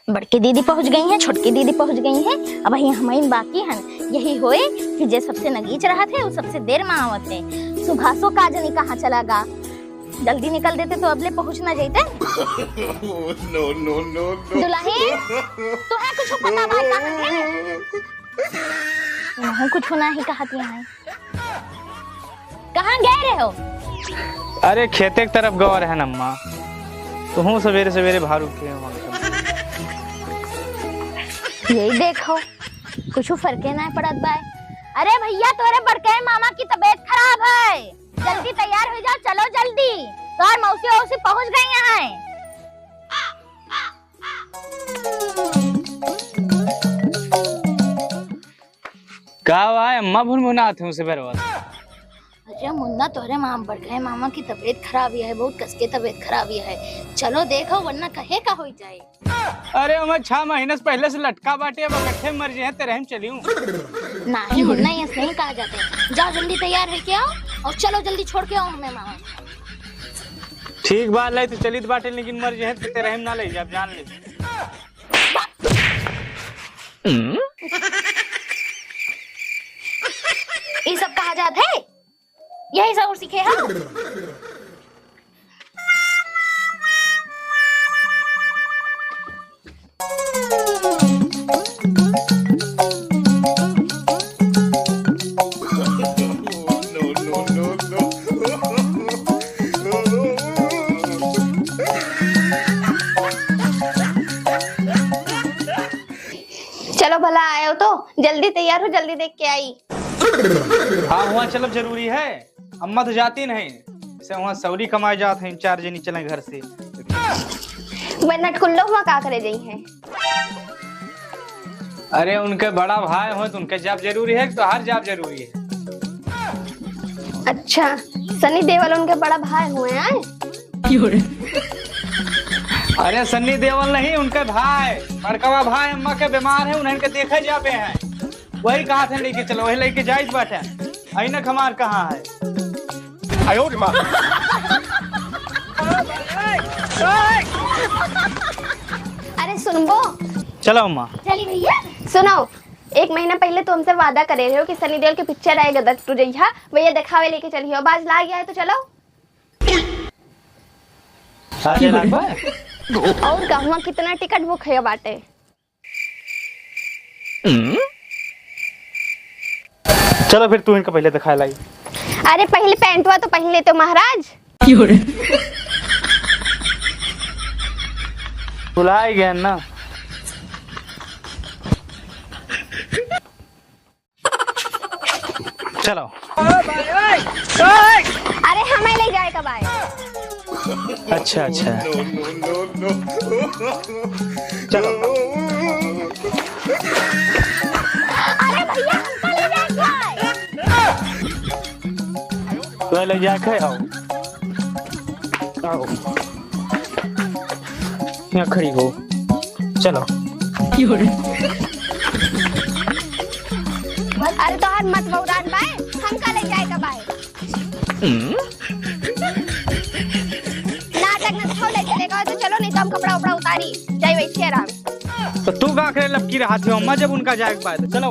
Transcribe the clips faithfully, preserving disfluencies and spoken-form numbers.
बड़की दीदी पहुँच गई हैं, छोटकी दीदी पहुँच गई हैं, अबहीं हमइन बाकी हन। यही होए कि जे सबसे नगीच रहत है, उ सबसे देर मा आवत है। सुभाषो का जनी कहाँ चला गा। जल्दी निकल देते तो अबले पहुँच ना जइते। No, no, no, no। दुलहिन, तुहें कुछ पता बा कहाँ है? तुहें कुछ नाही कहत यहाँ है। कहाँ गए रहे हो? अरे, खेते के तरफ गवा रहे न अम्मा। तुहूँ सवेरे सवेरे भारू के हो हमको। यही देखो, कुछ फर्के ना पड़त बाय। अरे भैया, तोरे बड़के मामा की तबीयत खराब है, जल्दी तैयार हो जाओ, चलो जल्दी। तोर मौसी औसी पहुँच गई हैं। का हुआ है अम्मा, भुनभुनात हो सुबह रोज? अरे मुन्ना, तोरे माम-, बड़के मामा की तबीयत खराब ही है, बहुत कस के तबीयत खराब ही है। चलो देखो, वरना कहे का होई जाए। अरे, हमें छह महीने से पहले से लटका बाटे, अब इकट्ठे मर जाए, तेरे हम चलियो। नहीं मुन्ना, ये नहीं कहा जाते। जाओ जल्दी तैयार होके आओ और चलो जल्दी छोड़ के आओ हमें मामा। ठीक बात है, तो चलित बाटे, लेकिन मर जाए तो तेरे हम ना ले जाब, जान ले। ई सब कहा जात है? यही सब सीखे हैं? चलो भला आयो तो, जल्दी तैयार हो, जल्दी देख के आई। हाँ, हुआ चलब जरूरी है, अम्मा तो जाती नहीं, से हुआ सौरी कमाए जात है, चार जनी चले घर से। वह नटकुल्लो हुआ का करे जाई है? अरे उनके बड़ा भाई हो तो उनके जाब जरूरी है, तो हर जाब जरूरी है। अच्छा, सनी देओल उनके बड़ा भाई हुए हैं? अरे सन्नी देओल नहीं, उनके भाई, बड़कवा भाई अम्मा के बीमार है, उन्हें के देखे जाबे हैं। वही कहा थे लेके चलो, वही लेके जाइत बाटे। ऐनक हमार कहाँ है? आयो रे माँ। अरे सुनबो? चलो अम्मा। चली भैया। सुनो, एक महीना पहले तो हमसे वादा करे रहे हो कि सनी देओल के पिक्चर आए गदर टू जइहा, भैया देखावे लेके चलिहो, बाज लाग गया है तो चलो। अरे लागबा? और कहवा कितना टिकट बुक है बाटे? चलो फिर तू इनका पहले दिखा लाई। अरे पहले पैंटवा तो पहन लेते हो महाराज। भुला ही गया ना। चलो। अरे हमें ले जाए कब आए? अच्छा अच्छा। चलो। अरे भैया हमका ले जाए कब आए? तो ले जाए के आओ। आओ। यहाँ खड़ी हो। चलो। अरे तोहार मत बौरान बाय, हमका ले जाए का बाय। नाटक न दिखाओ, ले चले गए तो चलो, नहीं तो हम कपड़ा उपड़ा उतारी, जाए वैसे आराम। तो तू का करे लपकी रहा थे अम्मा, जब उनका जाए के बाद चलो।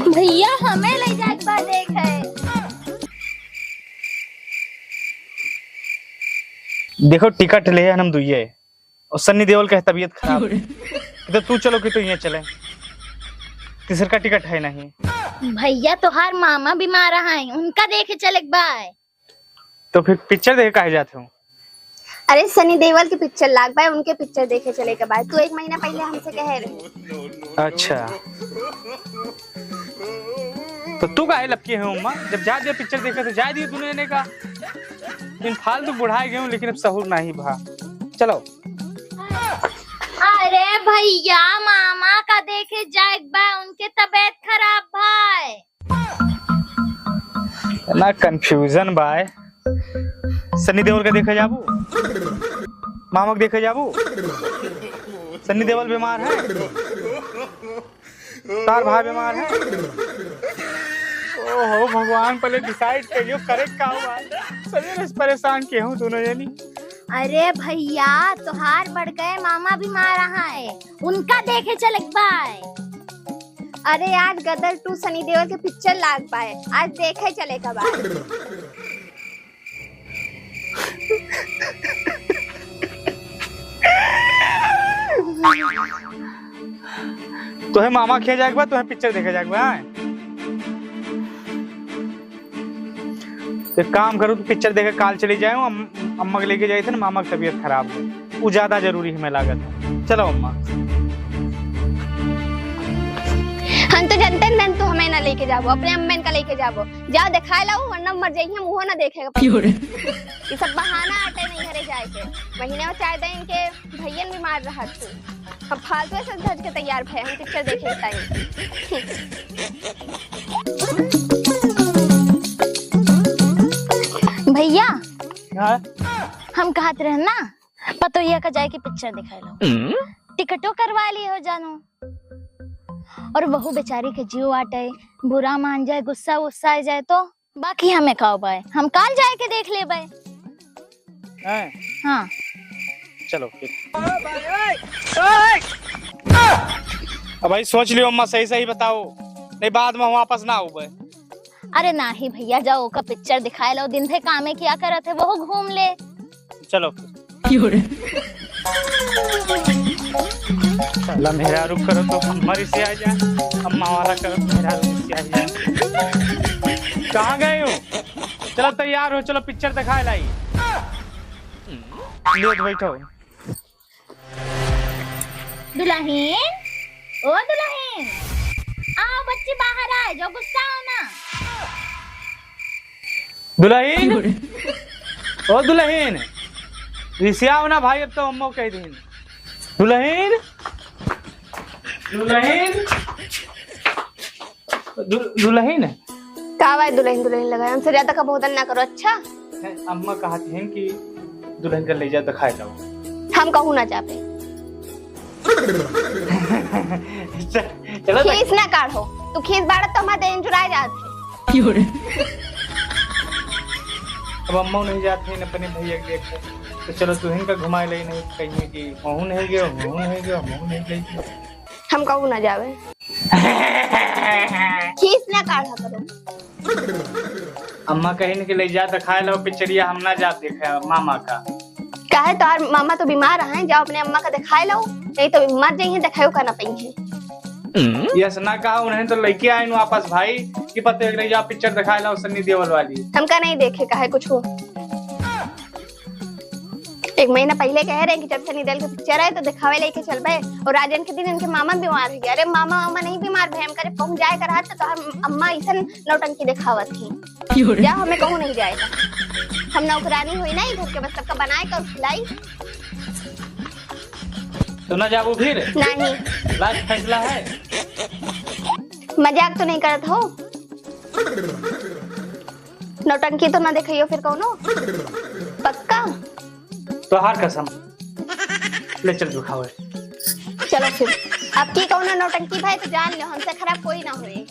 भैया हमें ले जाए के बाद देख है। देखो टिकट ले हन हम दुइये और सन्नी देओल का है तबीयत खराब। तो तू चलो कि तो ये चले, तीसर का टिकट है नहीं। भैया तोहार मामा बीमार हैं, उनका देखे चले के बाय। तो फिर पिक्चर देखे काहे जाते हो? अरे सनी देओल के पिक्चर लाग बाय, उनके पिक्चर देखे चले के बाय। तू एक महीना पहले हमसे कहे रहे। अच्छा। तो तू काहे लपकी है अम्मा? जब जा दिया पिक्चर देखे तो जा दिए तूने ने का। इन फालतू बुढ़ाए गए हूँ, लेकिन अब सहूर नहीं भा। चलो। अरे भैया, मामा का देखे जाए बा, उनके तबीयत खराब भाई। ना कन्फ्यूजन बाय। सनी देओल का देखे जाबू, मामा के देखे जाबू। सनी देओल बीमार है। तार भाई बीमार है। ओहो भगवान, पहले decide करियो, करे का हुआ? सवेरे से परेशान के हूँ दोनों जनी। अरे भैया, तोहार बड़के मामा बीमार है, उनका देखे चले के बाय। अरे आज गदर टू सनी देओल के picture लाग बाय, आज देखे चले का बाय। तोहे मामा खिया जाए के बा, तोहे picture देखे जाए के बा, हाँ? एक काम करो, तू picture देखे काल चली जाए, अम-, अम्मा के लेके जाए थे ना, मामा की तबीयत खराब है, वो ज्यादा जरूरी हमें लागत है। चलो अम्मा। हम तो जानते हैं, तू हमें ना लेके जाबो, अपने अम्मन का लेके जाबो। जाओ दिखाए लाओ, वरना मर जाइए, हम वो ना देखेगा। क्यों रे? ये सब बहाना आटे नहीं घरे जाए के। महीने में चार दिन इनके भैयन बीमार रहत थी। हम फालतू से धज के तैयार भए, हम picture देखे के time। भैया, हाँ? हम कहत रहे ना, पतोहिया का जाए के picture दिखाए लो। हम्म? टिकटो करवा लिए हो जानू। और वहू बेचारी के जियो आटे, बुरा मान जाए, गुस्सा उस्सा आ जाए तो? बाकी हमें का बाय, हम काल जाए के देख लेबे। हैं? हाँ। चलो फिर। अब भाई सोच लियो अम्मा, सही सही बताओ, नहीं बाद में वापस ना आउबे। अरे नाही भैया, जाओ ओका picture दिखाए लो, दिन भर कामे किया करत है, वो घूम ले। चलो। साला मेहरारू करो तो अम्मा रिसिया जाए, अम्मा वाला करो तो मेहरारू रिसिया जाए। कहाँ गए हो? चलो तैयार हो, चलो picture दिखाए लाई। लेट बैठो। दुलहिन, ओ दुलहिन, आओ बच्ची बाहर आए, जो गुस्सा हो ना। दुलहिन, ओ दुलहिन, रिसियाओ ना भाई, अब तो अम्मा कह दीन। दुलहिन, दुलहिन, दु-, दुलहिन। का भाई दुलहिन, दुलहिन लगाए? हमसे ज्यादा का बोदन ना करो, अच्छा? नहीं, अम्मा कहत हैं कि दुलहिन का ले जा दिखाए लाओ। हम कहूँ ना जाबे। च-, चलो तो। खीस ना काढ़ो, तू खीस बाढ़त तो हमारे देह जुराए जात है। अब अम्मा नहीं जात है अपने भैया के लेके, तो चलो तुहिन का घुमाए ले, नहीं कहिए कि महू नहीं गयो, महू नहीं गयो, महू नहीं गई। हम कहूँ ना जावे। खीस ना काढ़ा करो। अम्मा कहिन कि ले जा दिखाए लो पिक्चरिया, हम ना जात देखे मामा का। काहे तोहार मामा तो बीमार हैं, जाओ अपने अम्मा का दिखाए लो, नहीं तो मर जाइए, दिखाओ का ना पाई है। यस ना कहा उन्हें तो लेके आए वापस भाई कि पते ले जा पिक्चर दिखाए लो सन्नी देओल वाली। हमका नहीं देखे काहे कुछ हो। एक महीना पहिले कहे रहे कि जब सनी देओल के पिक्चर आए तो दिखावे लेके चलबे, और राजन के दिन इनके मामा बीमार हो गया। अरे मामा मामा नहीं बीमार भए, हमका जब कहूँ जाए का रहा तो तोहार अम्मा ऐसन नौटंकी दिखावत थी। क्यों रे? जा हमें कहूँ नहीं जाएगा, हम नौकरानी हुई ना घर के, बस सबका बनाए का खिलाई। तो ना जाबू फिर? नहीं। लास्ट फैसला है। मजाक तो नहीं करत हो? नौटंकी तो ना दिखाइयो फिर कौनो? पक्का? तोहार कसम। ले चल दुखावे। चलो फिर, अब की कौनो नौटंकी भाई तो जान लो, हमसे खराब कोई ना हुए।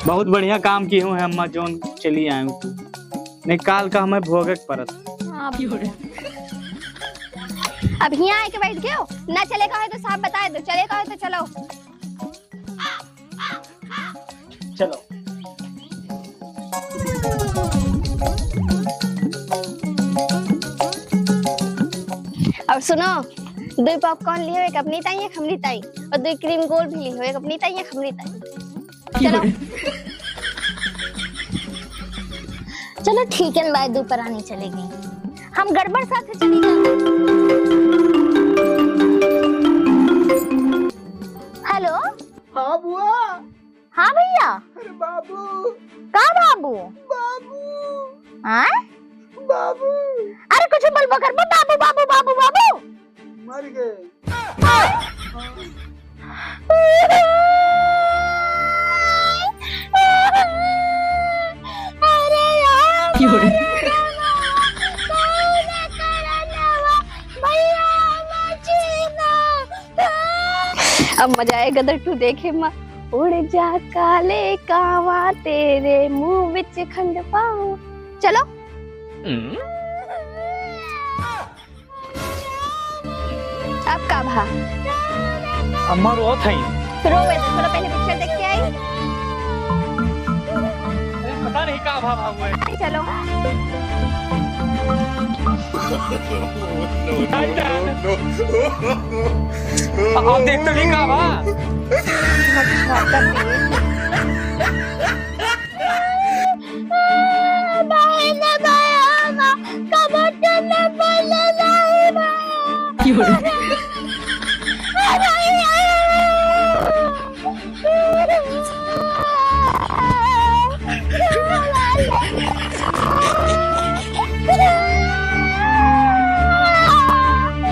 बहुत बढ़िया काम की हूँ है अम्मा जोन चली आए तू, नहीं काल का हमें भोगक परत। हाँ, अब यहाँ आके बैठ गयो, ना चले का है तो साफ बताए दो, चले का है तो चलो। चलो। और सुनो, दुई पॉपकॉर्न लियो, एक अपनी ताई, एक हमरी ताई, और दुई क्रीम गोल भी लियो, एक अपनी ताई, एक हमरी ताई। चलो। चलो ठीक है, बाय, दो परानी चली गई, हम गड़बड़ साथ चली जाओ। हेलो। हाँ बुआ। हाँ भैया। अरे बाबू। का बाबू? बाबू। हाँ? बाबू। अरे कुछ बोलबो करबो, बाबू, बाबू, बाबू, बाबू। मर गए। अरे यार, क्यों रे? मर गए। कौन करनवा? भैया, अब मजा आए गदर टू देखे मा। उड़ जा काले कावा, तेरे मुंह विच खंड पावा। चलो। अब का भा? अम्मा रोत हई। रोवे तो चलो पहले पिक्चर देख के आई। अरे पता नहीं का भा, भा हुआ है। चलो। उठाई जा। अब देख तो नहीं का भा।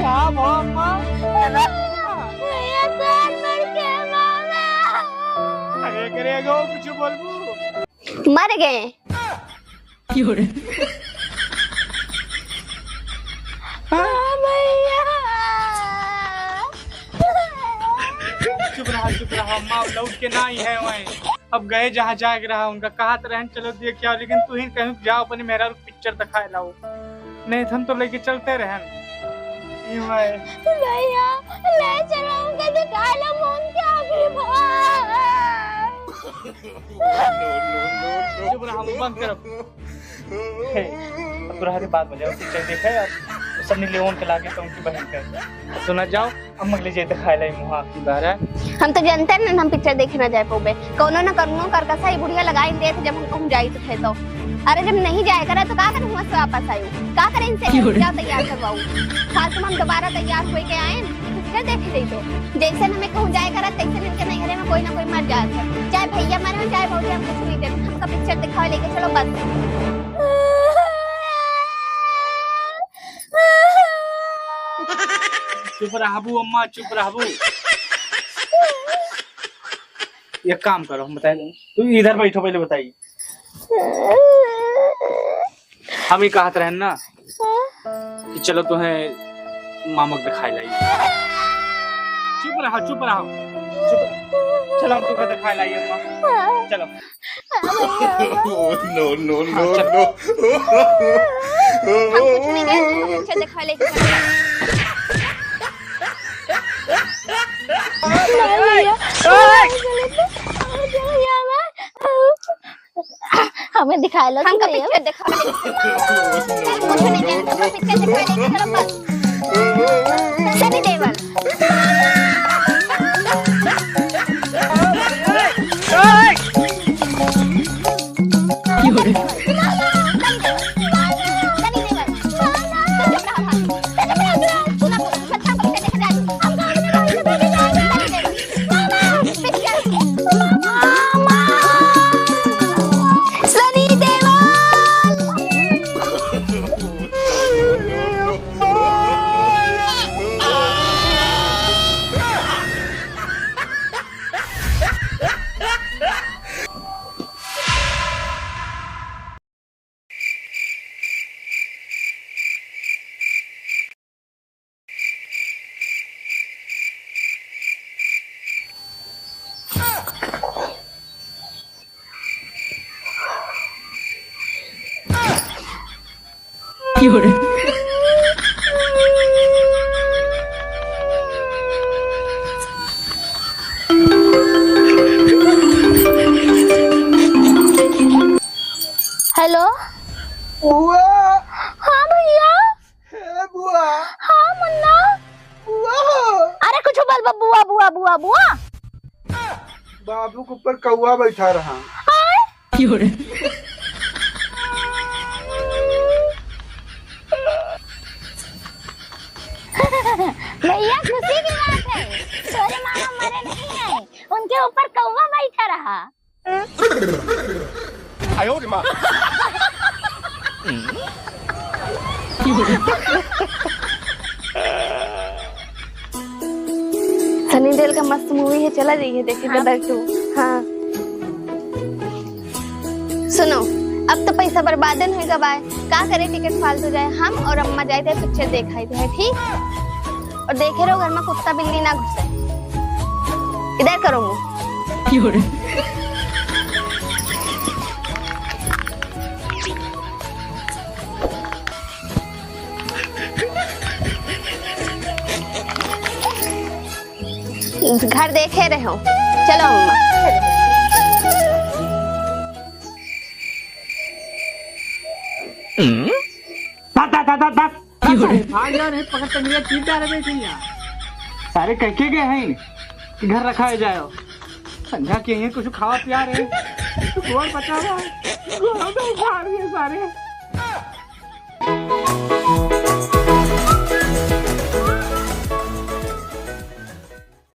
का भा अम्मा? अरे करे गो, कुछ बोलबू? मर गए। हाँ भैया। चुप रहा, चुप रहा, अम्मा अब लौट के ना आई है वहीं। अब गए जहाँ जाए के रहा, उनका कहत रहन चलो देख आओ, लेकिन तू ही कहीं जाओ अपनी मेहरारू पिक्चर दिखाए लाओ, नहीं तो हम तो लेके चलते रहन। ई माए। भैया, ले चलो हमके दिखाए ला मोहन के आखिरी बार। चुप रहा, मुंह बंद कर। हे, अब तोरा हरी बात बजाओ, पिक्चर देखे और सनी लियोन के लागे तो उनकी बहन कर। सुना जाओ, अम्मा के लिए जे दिखाए लाई मुहा की बार है। हम तो जानते हैं ना, हम पिक्चर देखे ना जाए पौबे। कौनो ना कौनो करकसा ही बुढ़िया लगाई देत जब हम कहूँ जाई तो थे तो। अरे जब नहीं जाए करा तो का करे हुआ से वापस आयु? का करे इनसे क्यों रे? जाओ तैयार करवाऊ। फालतू में हम दोबारा तैयार होए के आए, पिक्चर देखे जाई तो। जैसे हमें कहूँ जाए करा तैसे इनके नहीं घरे में कोई ना कोई मर जात है। चाहे भैया मरे हो, चाहे भौजी, हम कुछ नहीं देते। हमका पिक्चर दिखावे लेके चलो बस। चुप रहबू अम्मा, चुप रहबू। एक काम करो, हम बताए, तू इधर बैठो पहले बताई। हम ही कहत रहन ना कि चलो तुम्हें मामक दिखाए लाई। चुप रहो, चुप रहो, चुप रहो। चलो हम तुम्हें दिखाए लाई अम्मा, चलो। No, no, हाँ, no, चलो। No। हम कुछ नहीं कहे, अच्छा दिखा ले, अच्छा। हमें दिखाए लो, हमका पिक्चर दिखा ले। कुछ नहीं कहे, हमका पिक्चर दिखा ले, चलो बस। सनी देओल। सनी देओल। हेलो। बुआ। हाँ भैया। हे बुआ। हाँ मुन्ना। बुआ हो। अरे कुछ बोल बा, बुआ, बुआ, बुआ, बुआ। बाबू के ऊपर कौआ बैठा रहा। आय? भैया खुशी की बात है, तोरे मामा मरे नहीं है, उनके ऊपर कौआ बैठा रहा। आयो रे माँ। सनी देओल का मस्त मूवी है, चला जाइए देखे हाँ। गदर टू। हाँ। सुनो, अब तो पैसा बर्बादन होइगा बाय, का करे टिकट फालतू जाए, हम और अम्मा जाए थे पिक्चर देखाई थे, ठीक? और देखे रहो घर में कुत्ता बिल्ली ना घुसे। इधर करो मुंह। घर देखे रहो, चलो अम्मा। तात, तात, तात, तात, तात। भाग यार, ये पकड़ टंगरिया खींच डाले बैठे यहाँ। सारे कह के गए हैं कि घर रखा है जाओ। संझा के यहीं कुछ खावा पिया रहे। गोड़ बचा हुआ है। गोड़ तो उखाड़ दिए सारे।